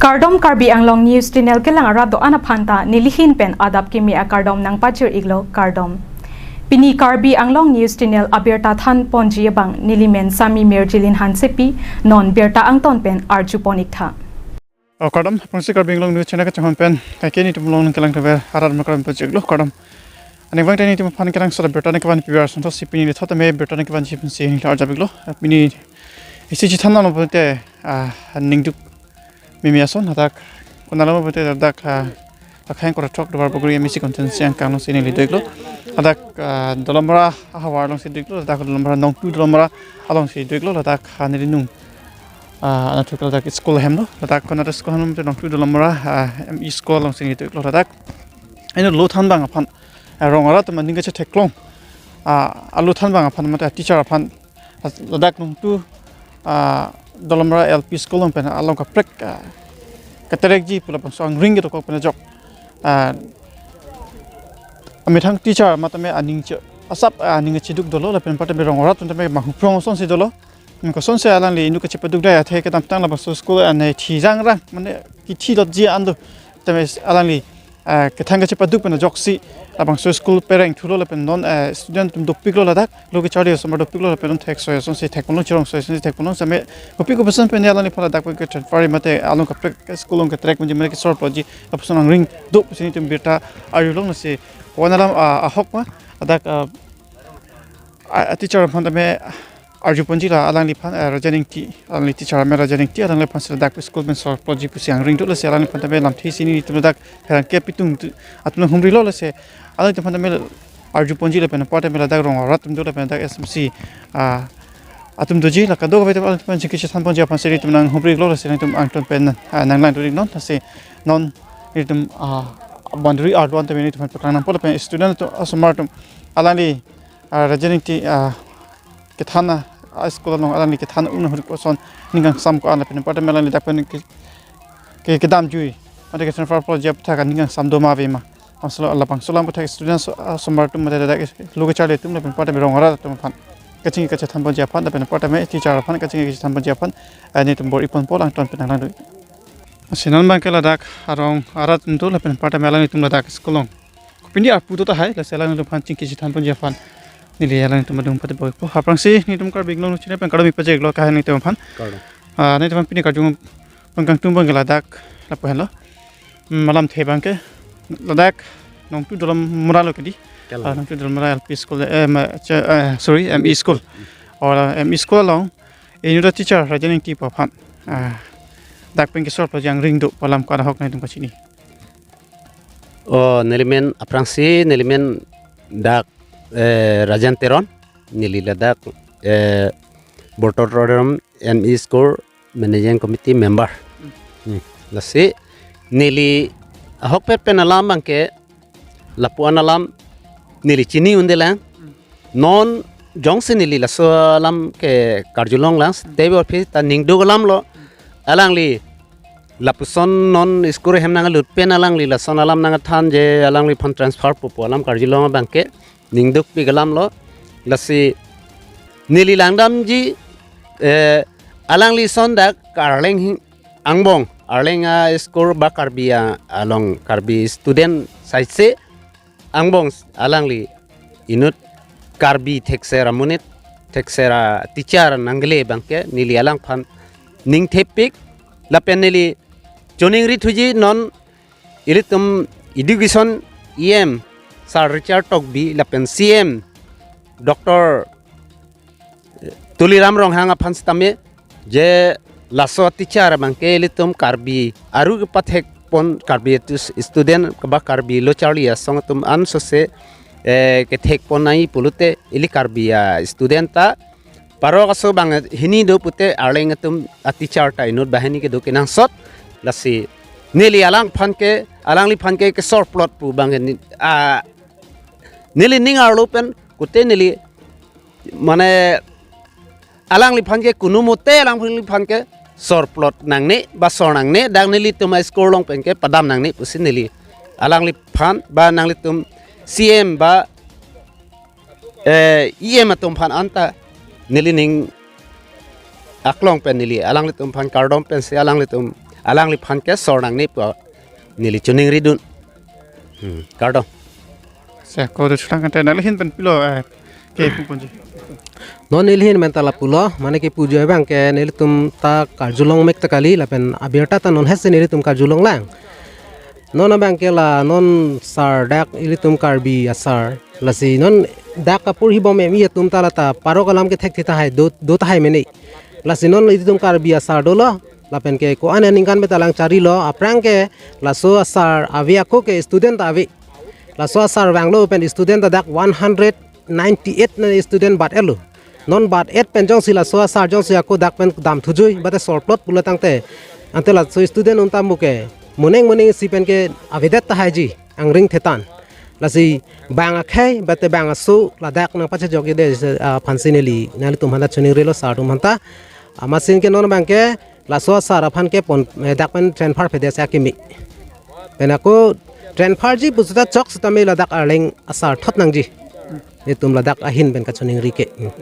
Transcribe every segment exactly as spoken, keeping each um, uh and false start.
Kardom Karbi Anglong News Channel kelang arat do-an aphan ta nelihin pen adap kimi akardom nangpajir-iklo, kardom. Pini Karbi Anglong News Channel abirta thanponji abang nelimen Sami Mirjilin Hansepi, non birta angton pen arjupon-iktha. O kardom, aphrangsi Karbi Anglong News Channel kachinghon pen, kaike nelitum along nangkelang theber arat makram pajir-iklo, kardom. Aningvang te nelitum aphan kenangsot abirta nangkevan piver asonthotsi pini neli thot tame birta nangkevanji pensi neli arjap-iklo. Pini isi chethan nanglo pute, ah, ningduk mimi ason, hadak konatlo pute hadak, ah, Akhai Korathok Duarbagori M A C constituency angkang alongsi neli do-iklo. Hadak, ah, Dolamara ahavar alongsi do-iklo, hadak Dolamara Nongtu Dolamara alongsi do-iklo, hadak, ah, neli nung, ah, anathur ke hadak school ahem lo, hadak konat school ahem lo, Nongtu Dolamara, ah, M E school alongsi neli do-iklo, hadak. Inut lo thanbang aphan, ah, rong arat atum aning kachetheklong, ah, alo thanbang aphan mate teacher aphan, ah, ladak Nongtu, ah, Dolamara L P school along pen along kaprek, ah, katerekji pu labangso angring kedokok pen ajok, ah, amethang teacher amat tame aning che asap, ah, aning cheduk dolo lapen patame rong arat atum tame mahuphrong asonsi dolo. Hmm, kosonsi alangli inut kachepaduk dai athe kedamtang labangso school ane thi rangrang, mane kithi lotji an do. Tame alangli, ah, kethang kachepaduk pen ajoksi labangso school pereng thulo lapen non, eh, student atum dopiklo ladak, lo kecharli osomar dopiklo lapen non theksoi asonsi thekponlo, chirong soi asonsi thekponlo, same kopi kopi ason pen alangliphan ladak pen ke-transfer mate along kaprek school along ketrek menji mane kesor ploji lapuson angring do pusi nelitum birta arjulong. Lasi konat alam, ah, ahok ma ladak, ah, a, a teacher aphan tame arjuponji la alangliphan, eh, Rajen Ingti, alangli teacher amen Rajen Ingti, alangliphan si ladak school pen sor ploji pusi angring do, lasi alangliphan tame lamthe isi nelitum ladak pherangke apitung tu atum humrilo, lasi alangliphan tame arjuponji lapen patame ladak rong arat atum do lapen ladak S M C, ah, atum doji la kadokave atum alangliphan chingki chethanponji aphansi nelitum nanghumri-iklo, lasi nelitum angton pen, ah, nanglangdun-iknon, lasi non nelitum, ah, boundary arlo an tame nelitum paklang nangpo lapen student atum, osomar atum alangli, ah, Rajen Ingti, ah, kethan a, a school along alangli kethan un huri koson ning kangsam ko-an lapen patame alangli dak pen ke, ke, kedamjui mate ke-transfer ploji aputhak ning kangsam do ma ave ma. Asolo labangso alam aputhak students, ah, osomar atum mate dak lo kecharli atum lapen patame rong arat atum aphan kachingki kachethanponji aphan lapen patame teacher aphan kachingki kachethanponji aphan, eh, nelitum bor-iponpo, angton pen nanglangdun. Lasi non abangke ladak arong arat atum do lapen patame alanglitum ladak school along kopine arpu do tahai, lasi alanglitum aphan chingki chethanponji aphan neli alanglitum adung pati boi-ikpo. Aphrangsi nelitum Karbi Anglong News Channel pen kardom pajir-iklo, kahai nelitum aphan. Kardom. Ah, nelitum aphan pini karjung pangkangtung abangke ladak lapu henlo. Hmm, alamthe abangke ladak Nongtu Dolamara lo kedi. Kalo. Ah, Nongtu Dolamara L P school, eh, ma, che, eh, sorry, M E school. Or, ah, M E school along inut a teacher Rajen Ingti pu aphan, ah, dak pen kesor ploji angring do pu alam ko-an ahok nelitum kachini. O, nelimen aphrangsi, nelimen dak, eh, Rajen Teron, neli ladak, eh, Bortor Rodram M E School Managing Committee member. Hmm. Lasi neli ahokpet pen alam abangke lapu-an alam neli chini undelang. Non jongsi neli laso alam ke karjulonglang, tebor phi ta ningduk alam lo. Alangli lapuson non school ahem nanglut pen alangli lason alam nangthanji, alangliphan transfer pupo alam karjulong abangke ningdukpik alam lo. Lasi neli langdamji, eh, alangli son dak Arleng hing-, angbong, Arleng a school ba Karbi a, along Karbi student saise angbong alangli inut Karbi thekser amonit, thekser a teacher nangle abangke neli alangphan ning thepik lapen neli choningri thuji non ilitum education E M Sir Richard Tokbi lapen C M Doctor Tuliram Ronghang aphan sitame, je laso teacher abangke ilitum Karbi aru kepathekpon, Karbi tu student ba Karbi lo charli asong atum an sose, eh, kethekpon nai pulote ili Karbi a student ta parok aso bang hini do pute Arleng atum a teacher ta inut banghini kedo kenangsot. Lasi neli alangphan ke, alangliphan ke kesor plot pu bang hini, ah, neli ning arlo pen kute neli mane alangliphan ke kono mote alangliphan ke sor plot nangne ba sor nangne, dak nelitum a school along pen ke padam nangne pusi neli alangliphan ba nanglitum C M ba, eh, E M atum aphan anta neli ning aklong pen neli alanglitum aphan kardom pensi alanglitum alangliphan ke sor nangne pu neli choningri dun. Hmm, kardom. Seko do chutang kante nangli ahin pen pilo, eh, ke pu ponji. Non neli ahin pen ta lapulo, mane kepu jo abang ke nelitum ta karjulong mek ta kali, lapen abirta ta non hesi nelitum karjulong lang. Non abang ke la non sar dak ilitum Karbi asar. Lasi non dak kapur hibom M E atum ta la ta parok alam kethek thita hai do, do ta hai mene. Lasi non ilitum Karbi asar dolo. Lapen ke ko-an aningkan beta lang charilo. Aphrang ke laso asar ave ako ke student ta ave. Laso asar vanglo pen student ta dak one hundred ninety-eight na student bat-etlo. Non bat-et pen jongsi laso asar jongsi ako dak pen dam thujui bate sorplot pulo tangte. Ante laso student untam buke moneng moneng si pen ke avedet ta haiji angring thetan. Lasi bang akhei bate bang aso ladak nangpachejok ide, ah, aphansi neli nanglitum aphanta choningrilo sar atum aphanta. Amatsi ke non abang ke laso asar aphan ke pon, eh, dak pen transfer phedet si akimi. Pen ako transfer ji pu seta chok seta me ladak Arleng asar thot nangji. Itum ladak ahin pen kachoningri ke. Hmm.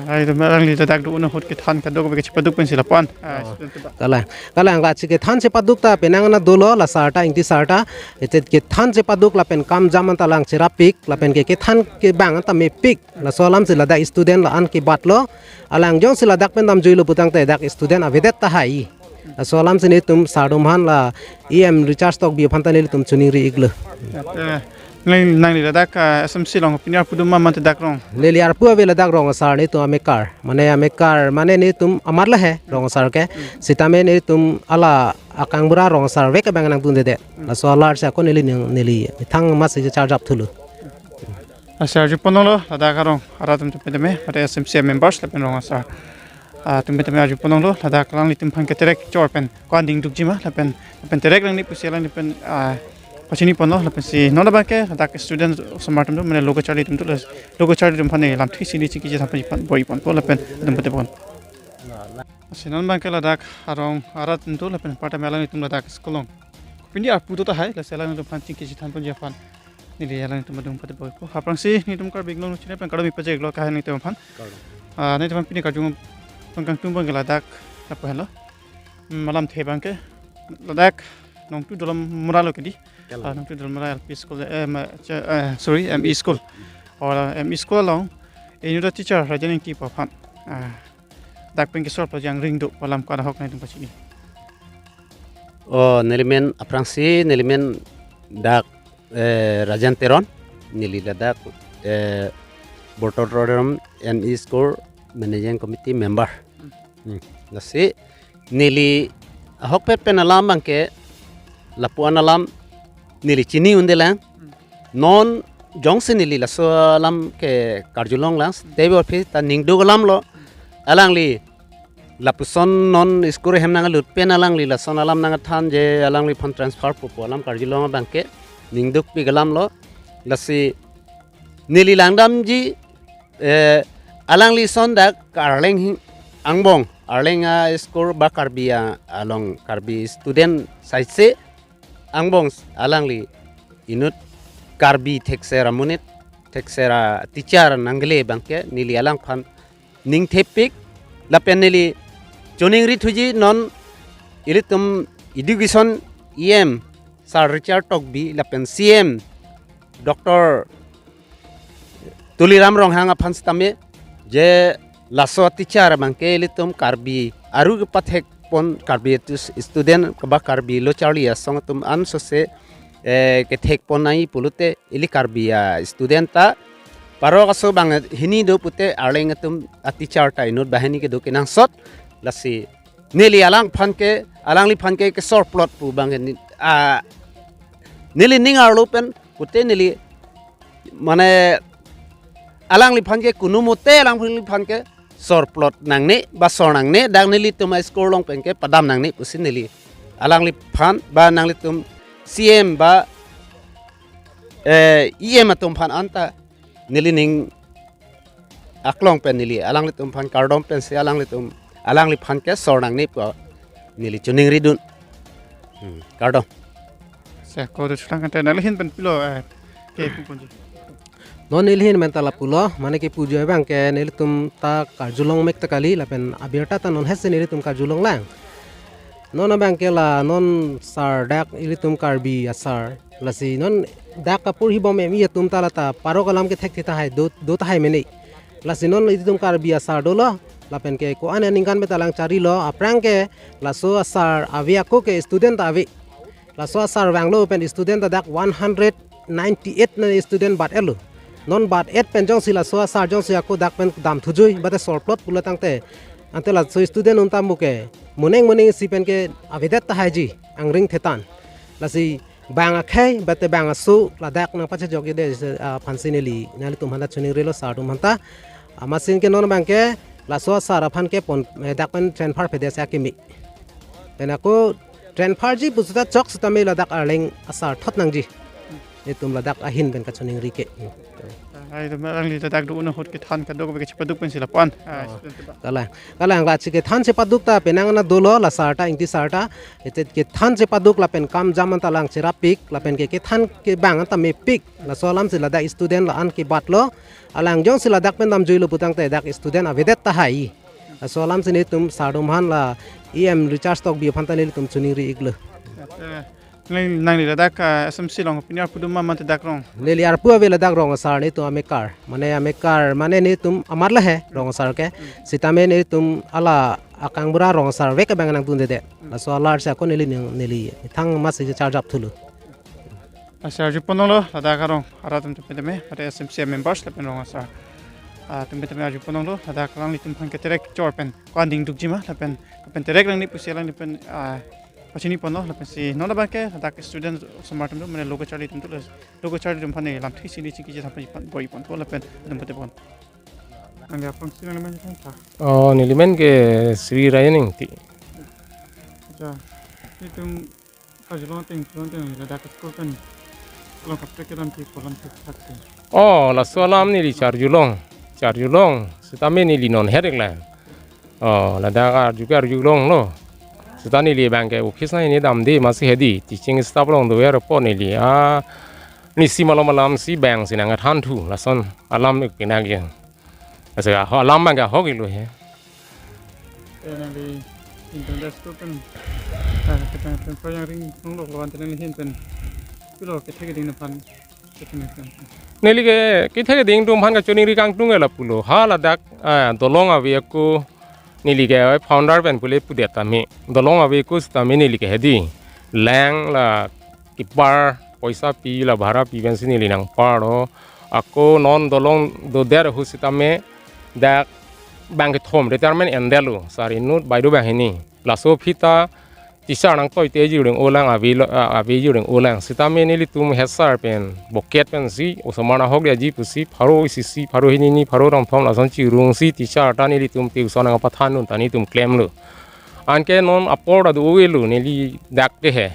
Ah, itum alangli ladak do-un ahut kethan kadokave kachepaduk pensi lapu-an. Ah, Oh. student ta. Kalang, kalang la chikethan chepaduk ta penang ana dolo la sar ta, Ingti sar ta. Ete kethan chepaduk lapen kam jam anta lang cherapik, lapen ke kethan ke bang anta mepik. Laso alamsi ladak student la-an kebatlo. Alang jongsi ladak pen damjuilo pu tangte dak student avedet ta hai. Laso alamsi nelitum sar atum aphan la E M Richard Tokbi aphanta nelitum choningri iklo. Eh, nang, nangli ladak, ah, S M C along pini arpu do ma mate dak rong? Neli arpu ave ladak rong asar nelitum amekar. Mane amekar, mane nelitum amar lahei rong asar ke. Sitame nelitum ala akangbura rong asar vek abang nangdundedet. Laso alar si ako neli ning, neli thang masi charjap thulo. Asar arju ponlonglo ladak arong arat atum tame tame, pada S M C members lapen rong asar, ah, tame tame arju ponlonglo ladak alanglitum aphan ke terek chor pen ko-an dingdukji ma lapen, lapen terek nangne pusi alanglitum, ah, pachini ponlo lapensi non abang ke ladak student osomar atum do mane lo kacharli atum do, lo kacharli atum aphan ne lamthe si neli chingki chethan pon boi ponpo lapen atum pate pon. Lasi non abang ke ladak arong arat atum do lapen aparta me alanglitum ladak school along pini arpu do ta hai, lasi alanglitum aphan chingki chethan ponji aphan neli alanglitum adung pate boipo. Aphrangsi nelitum Karbi Anglong channel pen kardom pajirlo kahe nelitum aphan. Kardom. Ah, nelitum aphan pini karjong pangkangtung abang ke ladak lapu henlo. Hmm, alamthe abang ke ladak Nongtu Dolamara lo kedi. Kalo. Ah, Nongtu Dolamara L P school, eh, ma, cha, eh, sorry, M E school. Or, ah, M E school along inut a teacher Rajan Ingti pu aphan, ah, dak pen kesorplot ji angring do pu alam ko-an ahok nangtum pachini. Oh, neli men aphrangsi, neli men dak, eh, Rajan Teron, neli ladak, eh, Bortor Road M E School Managing Committee member. Hmm. Lasi neli ahokpet pen alam abang ke lapu-an alam neli chini undelang. Non jongsi neli laso alam ke karjulong lang, table office ta ningduk alamlo. Alangli lapuson non school ahem nanglut pen alangli lason alam nangthan je alangliphan transfer pupo alam karjulong abang ke ningdukpik alamlo. Lasi neli langdamji, eh, alangli ason dak Arleng hing angbong, Arleng a school ba Karbi a along Karbi student saise angbong alangli inut Karbi thekser amonit, thekser a teacher nangle abang ke neli alangphan ningthepik lapen neli choningri thuji non ilitum education E M Sir Richard Tokbi lapen C M Doctor Tuliram Ronghang aphan sitame je laso teacher abang ke ilitum Karbi aru kepathek pon Karbi tu student kaba Karbi lo charli asong atum ansose, eh, kethek pon nai pulote ili Karbi a student ta parok aso bang hini do pute Arleng atum a teacher ta inut banghini kedo kenangsot lasi neli alangphan ke alangliphan ke kesorplot pu abang ni, ah, neli ning arlo pen pute neli mane alangliphan ke kunumote alangliphan ke sorplot nangne ba sor nangne dak nelitum a school along pen ke padam nangne pusi neli alangliphan ba nanglitum C M ba, eh, E M atum aphan anta neli ning aklong pen neli alanglitum aphan kardom pensi alanglitum alangliphan ke sor nangne pu neli choningri dun. Hmm, kardom. Seko do chutang kante nangli ahin pen pilo, eh, ke pu ponji. Non neli ahin pen ta lapulo, mane kepu jo abang ke nelitum ta karjulong mek ta kali, lapen abirta ta non hesi nelitum karjulong lang. Non abang ke la non sar dak ilitum Karbi asar. Lasi non dak kapur hi bom em i atum ta lata parok alam ke thekthe tahai do, do tahai mene. Lasi non ilitum Karbi asar dolo. Lapen ke ko-an aningkan beta lang charilo. Aphrang ke laso asar ave ako ke student ta ave. Laso asar vanglo pen student ta dak one hundred ninety-eight na student bat-etlo. Non bat-et pen jongsi laso asar jongsi ako dak pen dam thujui bate sorplot pulo tangte. Ante laso student untam buke. Moneng moneng si pen ke avedet tahaiji angring thetan. Lasi bang akhei bate bang aso ladak nangpachejokji de, ah, aphansi neli nanglitum aphanta choningrilo sar atum aphanta. Amatsi ke non abang ke laso asar aphan ke pon, eh, dak pen transfer pede si akimi. Pen ako transfer ji pu seta chok seta me ladak Arleng asar thot nangji. Itum ladak ahin pen kachoningri ke. Ai, itum alangli ladak do-un ahut kethan kadokave kachepaduk pensi lapu-an. Ah, Oh. student ba. Kalang, kalang la chikethan chepaduk ta penang na dolo la sar ta, Ingti sar ta. Ete kethan chepaduk lapen kam jam anta lang cherapik, lapen ke kethan ke bang anta mepik. Laso alamsi ladak student la-an kebatlo. Alang jongsi ladak pen damjuilo putangte dak student avedet tahai. Laso alamsi nelitum sar atum aphan la E M Richard Tokbi aphanta nelitum choningri iklo. Eh, nang, nangli ladak, ah, S M C along opinion pudum ma mate dak rong? Neli arpu ave ladak rong asar nelitum amekar. Mane amekar, mane nelitum amat lahe rong asar ke. Sitame nelitum hala akangbura rong asar vek abang nangdunde de. Laso alar si ako neli ning, neli thang mas si charjap thulo. Asar arjupon longlo, ladak arong arat atum tame tame, pada S M C members lapen rong asar. Ah, tame tame arjupon longlo, ladak alanglitum aphan ke terek chor pen ko-an ding dukji ma, lapen, lapen terek alangli pusi alangli pen, ah, pachini ponlo, lapensi non abang ke ladak student osomar atum do, mane lo kacharli atum do, lo kacharli atum aphan ne lamthe isi ili chingki chethan pon, bor-i pon, lapen atum pate pon. Nangli aphrangsi nangli men tha? Oh, neli men ke Sri Rayan Ingti. Acha, itum karjulong ateng, karjulong ateng ladak school pen along kaprek kedam ke kolam ke thaksi. Oh, laso alam neli charjulong. Charjulong. Sitame neli non het iklang. Oh, ladak arju ke arjulonglo. Sita neli abang ke office na hini damde masi hedi. Teaching staff along dover po neli. Ah, nisi malom alamsi bang si nangthan thu. Lason alam ik pinag yang. Asa ho alam abang ke ahok iklo he. Eh, nangli internet school pen, ah, ketang pen proyang ring nong lok lo ante nangli ahin pen pilo kethe keding aphan kethe keding aphan. Neli ke kethe keding atum aphan kachoningri kangtung ke lapulo. Ha ladak, ah, dolong ave ako neli ke founder pen pule pudet tame. Dolong ave ako sitame neli ke hedi. Lang la kepar poisa pi la bhara pi pensi neli nangparlo. Ako non dolong dodet ahut sitame dak bang kethom retirement endetlo. Sar inut baido bang hini. Laso aphi ta teacher nangtoite juding olang ave lo, ah, ave juding olang. Sitame nelitum head sir pen boket pensi osomar nahok diaji pusi pharo isi isi pharo hini ni pharo rongthom lason chirungsi teacher ta nelitum tuition nangpathan un ta nelitum klemlo. Anke non apor ta do-elo neli dak ke he.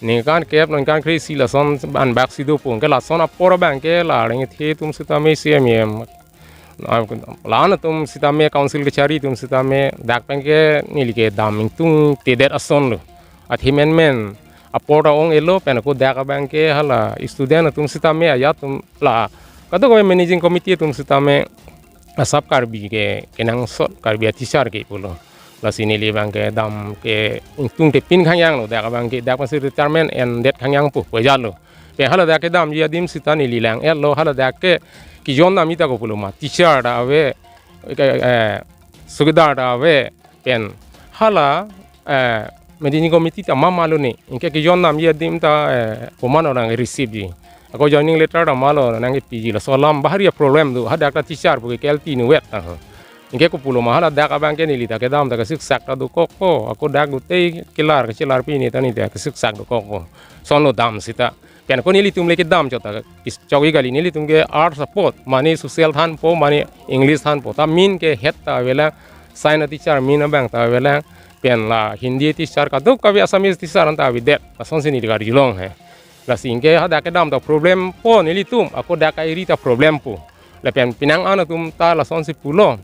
Ningkan kep ningkan kre-isi lason anbak si dopo. Anke lason apor abang ke la rengthe atum sitame C M M. Ah, la-an atum sitame council kachari atum sitame dak pen ke neli ke dam ingtungtedet asonlo. Athe menmen apor ta ong-elo pen ako dak abang ke hala student atum sitame ajat atum la kadokave managing committee atum sitame asap Karbi ke kenangsot Karbi a-teacher ke pulo. Lasi neli abang ke dam ke ingtungte pin khangyanglo, dak abang ke dak pensi retirement endet khangyang pu pu ajatlo. Pen hala dak kedamji adim sita neli lang-etlo, hala dak ke kejondamji ta ko pulo ma, teacher ta ave, ke, eh, sugidar ta ave, pen hala, eh, managing committee ta ma malo ni. Anke kejondamji adim ta, eh, komat nang receive ji. Ako joining letter ta ma lo nangkepiji, laso alam bahari a-problem do. Hadak ta teacher pu ke L P inutvet ta. Anke ko pulo ma hala dak abang ke neli ta kedam ta kesiksak ta dokokpo. Ako dak do te kelar kechelar pine ta neli ta kesiksak dokokpo. Sonlo dam sita. Pen ko nelitum le kedam chot ta kis-, chokji kali, nelitum ke arts apot, mane social thanpo, mane English thanpo. Ta min ke het ta avelang, science teacher min abang ta avelang, pen la Hindi teacher kadokave Assamese teacher anta avedet. Lasonsi neli karjulong he. Lasi anke hadak kedam ta problem po nelitum, ako dak ka-eri ta problem po. Lapen penang an atum ta lasonsi pulo.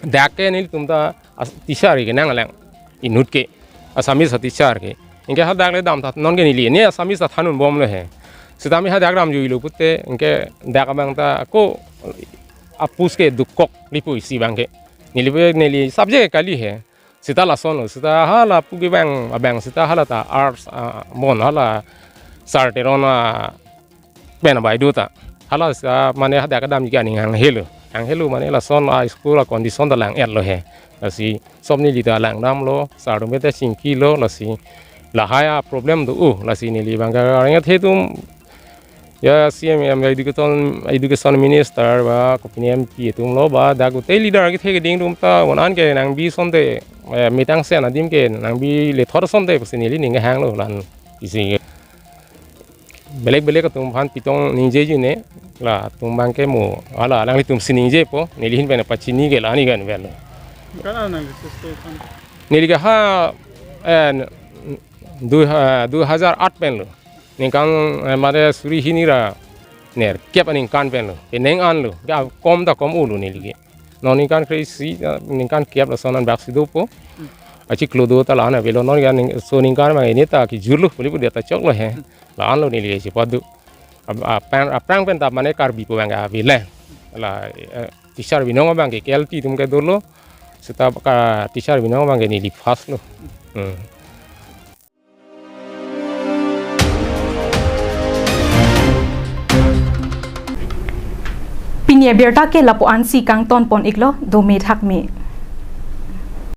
Dak ke nelitum ta as-, teacher ke nanglang inut ke, Assamese teacher ke. Anke hadak le dam ta non ke neli ne Assamese ta than unbomlo he. Sitame hadak damjuilo pute anke dak abang ta ko a-post ke dokok lipu isi abang ke. Neli pu neli subject kali he. Seta lason lo, seta hala puke abang, abang seta hala ta arts, ah, mon hala Sar Teron, ah, pen abai do ta. Hala sa mane hadak kedam ji aning hang helo. Hang helo mane lason a school a condition ta lang-et lo he. Lasi som neli ta langdamlo, sar atum ta chingkilo, lasi lahai a problem do, uh, lasi neli abang ke areng atum ya C M, M, Education, Education Minister ba kopine M P atum lo ba dak ute leader kethe keding atum ta, non an ke nangbi sonte, eh, mitang sen adim ke nangbi lethot sonte pusi neli ning hanglo lan isi. Belek belek atum aphan pitong ningjeji ne, latum abang ke mo, hala alanglitum si ningjepo, neli ahin pen pachini ke la ani kan vel. Kanan nang research ko kan. Neli ke ha, eh, du, ha, dui hajar aat pen lo. Ningkan, eh, mane suri hini ra nerkep aningkan pen lo. Ke neng an lo. Ke kom ta kom-o lo neli ke. Non ningkan kre-isi, eh, ningkan kep lason an bak si dopo. Achiklo do ta la-an avelo, non ke ning, laso aningkan abang ini ta kejut lo, puli puli ta choklo he. La-an lo neli si padu. Ap-, aphrang, aphrang pen ta mane Karbi pu abang ke avelo. La, eh, teacher binong abang ke K L T atum ke dolo. Seta ka teacher binong abang ke neli first lo. Hmm. Pini abirta ke lapu-an si kangton pon iklo, dome thakme.